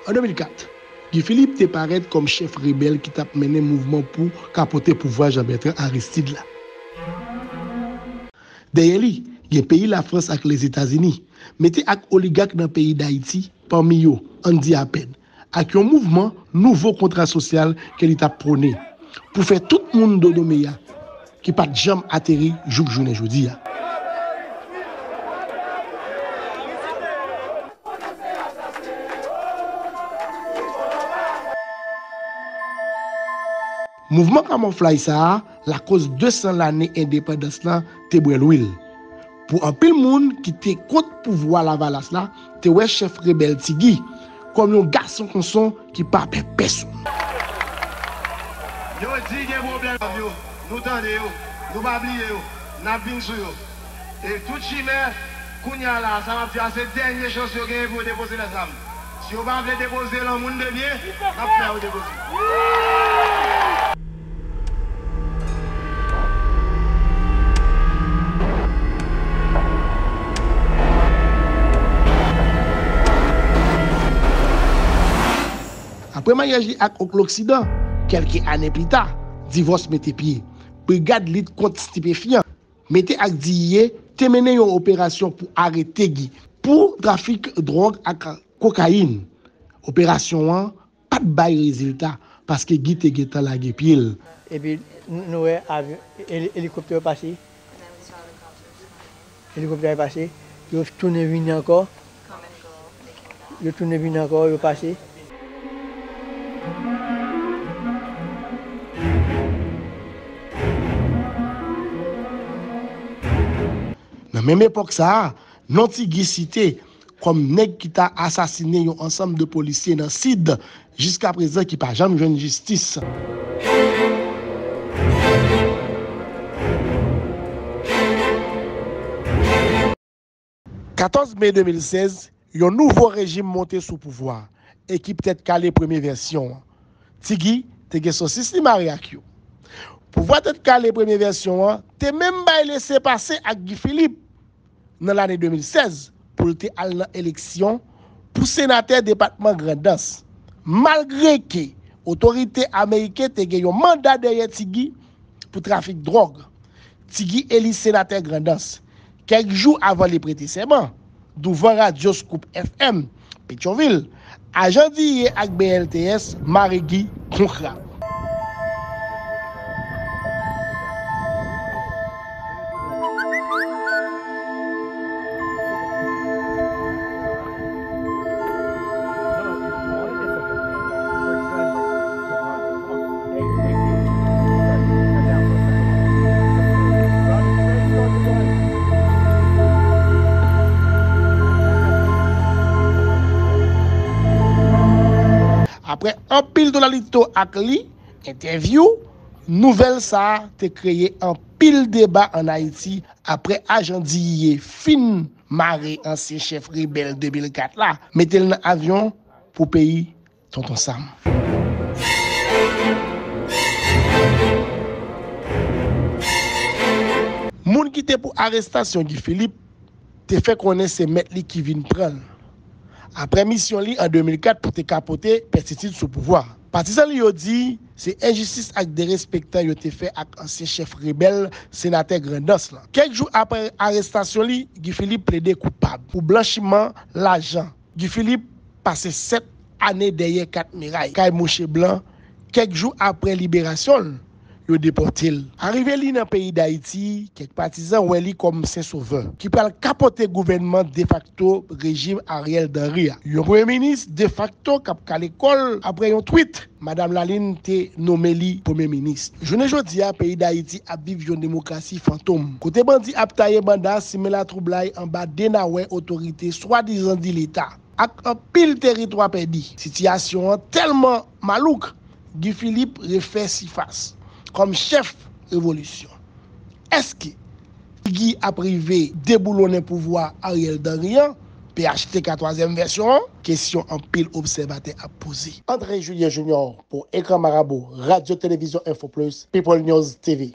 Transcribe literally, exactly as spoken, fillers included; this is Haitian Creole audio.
An de mil kat, Guy Philippe te parèt kòm chèf rebèl ki t ap mennen mouvman pou kapote pouvwa Jean Bertrand Aristide la. Dèyè li, gen peyi Lafrans ak Lezetazini, mete ak oligak nan peyi Dayiti, pami yo, Andy Apèd, ak yon mouvman nouvo kontra sosyal ke li t ap pwone, pou fè tout moun dodo meya, ki pa t janm ateri jouk jounen jodi a. Mouvman kamòflaj sa a, lakoz de san lane endepandans lan te bwè lwil. Pou anpil moun ki te kont pouvwa Lavalas la, te wè chèf rebèl Ti Guy kòm yon gason konson ki pa pè pèsonn. Yo di gen pwoblèm yo, nou tande yo, nou pa bliye yo, n ap vin sou yo. E tout chimè, kounye a la, sa m ap di a, se dènye chans yo genyen pou yo depoze lèzam. Si yo pa vle depoze l an moun de byen, n ap fè yo depoze. Apre maryaj li ak Onk Loksidan, kèlke ane pita, divòs mete pye. Brigad lit kont stipefyan, mete ak D E A, te mennen yon operasyon pou arete Guy pou trafik dwòg ak kokayin. Operasyon an pa t bay rezilta, paske Guy te gentan lage pye l. Epi n-, nou wè avyon, eli-, elikoptè yo pase. Elikoptè yo pase, yo tounen vini ankò. Yo tounen vini ankò, yo pase. Nan menm epòk sa a, non Ti Guy site kòm nèg ki ta asasinen yon ansanm de polisye nan Sid, jiskaprezan ki pa janm jwenn jistis. Katòz me de mil sèz, yon nouvo rejim monte sou pouvwa, ekip Tèt Kale premye vèsyon an. Ti Guy te gen sosis li mare ak yo. Pouvwa Tèt Kale premye vèsyon an te menm bay lese pase ak Guy Philippe nan lane de mil sèz pou l te al nan eleksyon pou senatè depatman Grandans. Malgre ke otorite ameriken te gen yon manda dèyè Ti Guy pou trafik dwòg, Ti Guy eli senatè Grandans. Kèk jou avan li prete sèman, douvan radyo Scoop F M, Petyonvil, ajan D E A ak B L T S mare Guy kon krab. Apre anpil dolalito ak li, entèvyou, nouvèl sa a te kreye anpil deba ann Ayiti apre ajan D E A fin mare ansyen chèf rebèl de mil kat la, mete l nan avyon pou peyi Tonton Sam. Moun ki te pou arestasyon Guy Philippe te fè konnen se mèt li ki vin pran l. Apre misyon li an de mil kat pou te kapote pèstitid sou pouvwa. Patizan li yo di se enjistis ak derespektan yo te fè ak ansyen chèf rebèl, senatè Grandans lan. Kèk jou apre arestasyon li, Guy Philippe plede koupab pou blanchiman lajan. Guy Philippe pase sèt ane dèyè kat miray kay mouche blan. Kèk jou apre liberasyon l, yo depòte l. Arive li nan peyi Dayiti, kèk patizan wè li kòm sen sovè ki pral kapote gouvènman defakto rejim Ariel Henry a. Yon premye minis defakto k ap kale kò l apre yon twit. Madanm Lalin te nonmen li premye minis. Jounen jodi a, peyi Dayiti ap viv yon demokrasi fantom, kote bandi ap taye banda, simen latwoublay anba denawè otorite swadizan di Leta. Ak anpil teritwa pèdi, sitiyasyon an tèlman malouk, Guy Philippe refè sifas kòm chèf revolisyon. Èske Ti Guy ap rive deboulonnen pouvwa Ariel Henry an, P H T K twazyèm vèsyon an? Kesyon anpil obsèvatè ap poze. André Julien Junior pou Ekran Marabou, Radyo Televizyon Info Plus, People News T V.